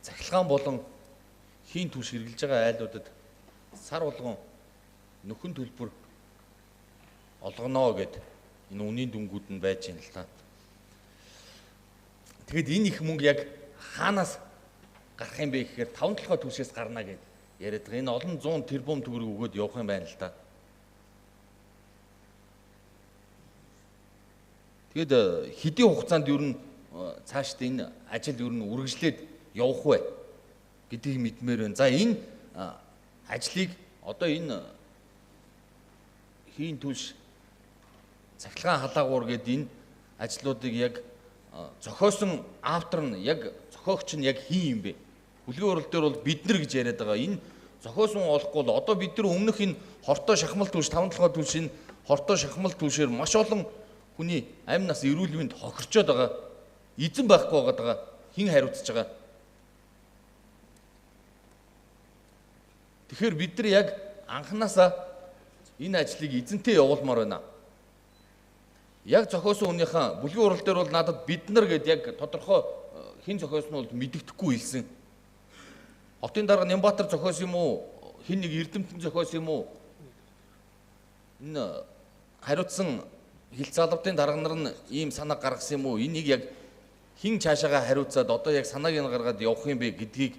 Цахилгаан болон хийн түлш хэрглэж байгаа айлуудад сар болгон нөхөн төлбөр олгоно гэд энэ үнийн дүнгууд нь байж байна л та. Тэгэд энэ их мөнгө яг хаанаас гарах юм бэ гэхээр 5 толгой түлшээс гарна гэд яриад байгаа. Энэ олон зуун тэрбум төгрөг өгөөд явах юм байна л та. Тэгэд хэдийн хугацаанд ер нь цаашд энэ ажил ер нь үргэлжлээд явах вэ гэдгийг мэдмээр байна. За энэ ажлыг одоо энэ хийн түлш цахилгаан халаагуур гээд энэ ажлуудыг яг зохиосон автор нь яг зохиогч нь яг хин юм бэ? Хүлгийн хурал дээр бол бид нар гэж яриад байгаа. Энэ зохиосон олохгүй бол одоо бид нар өмнөх энэ хортой шахмал түлш 5 толгой түлш энэ хортой шахмал түлшээр маш олон хүний амь нас эрүүл мэнд хохирчоод байгаа. Эзэн байхгүй байгаа. Хин хариуцж байгаа. Тэгэхээр бид нар яг анханасаа энэ ажлыг эзэнтэй явуулмаар байна. Яг зохиосон хүнийхээ бүлгийн хурал дээр бол надад бид нар гэд яг тодорхой хэн зохиосон нь бол мэдэгдэхгүй хэлсэн. Хотын дарга Нямбатар зохиосон юм уу? Хэн нэг эрдэмтэн зохиосон юм уу? Энэ хариуцсан хил залбадын дарга нар нь ийм санаа гаргасан юм уу? Энийг яг хэн цаашаага хариуцаад одоо яг санааг нь гаргаад явах юм бэ гэдгийг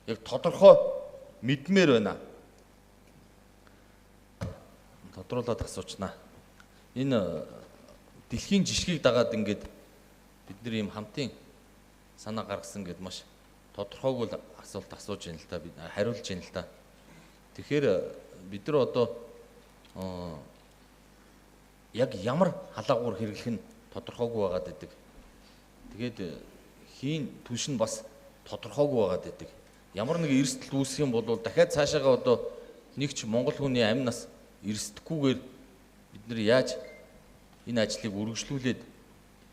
яг тодорхой мэдмээр байна. Тодруулаад асуучнаа. Энэ дэлхийн жишгийг дагаад ингээд бид нар ийм хамтын санаа гаргасан гэд маш тодорхойгүй асуулт асууж байна л та, бид хариулж байна л та. Тэгэхээр бид нар одоо яг ямар халаагуур хэрэглэх нь тодорхойгүй байгаад байдаг. Тэгээд хийн түлш нь бас тодорхойгүй байгаад байдаг. Ямар нэг эрсдэл үүсэх юм бол дахиад цаашаага одоо нэг ч монгол хүний амь нас эрсдэхгүйгээр бид нар яаж энэ ажлыг үргэлжлүүлээд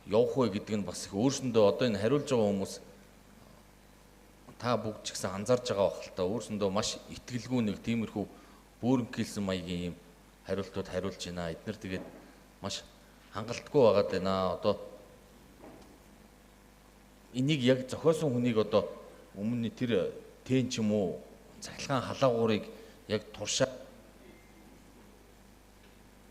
явах вэ гэдэг нь бас их өөрсөндөө одоо энэ хариулж байгаа хүмүүс та бүгд ч гэсэн анзаарж байгаа бах л та, өөрсөндөө маш итгэлгүй нэг тиймэрхүү бөөрөнхийлсэн маягийн юм хариултууд хариулж байна. Эднэр тэгээд маш хангалтгүй байгаад байна. Одоо энийг яг зохиосон хүнийг одоо өмнө тэр тэн ч юм уу цахилгаан халаагуурыг яг туршаа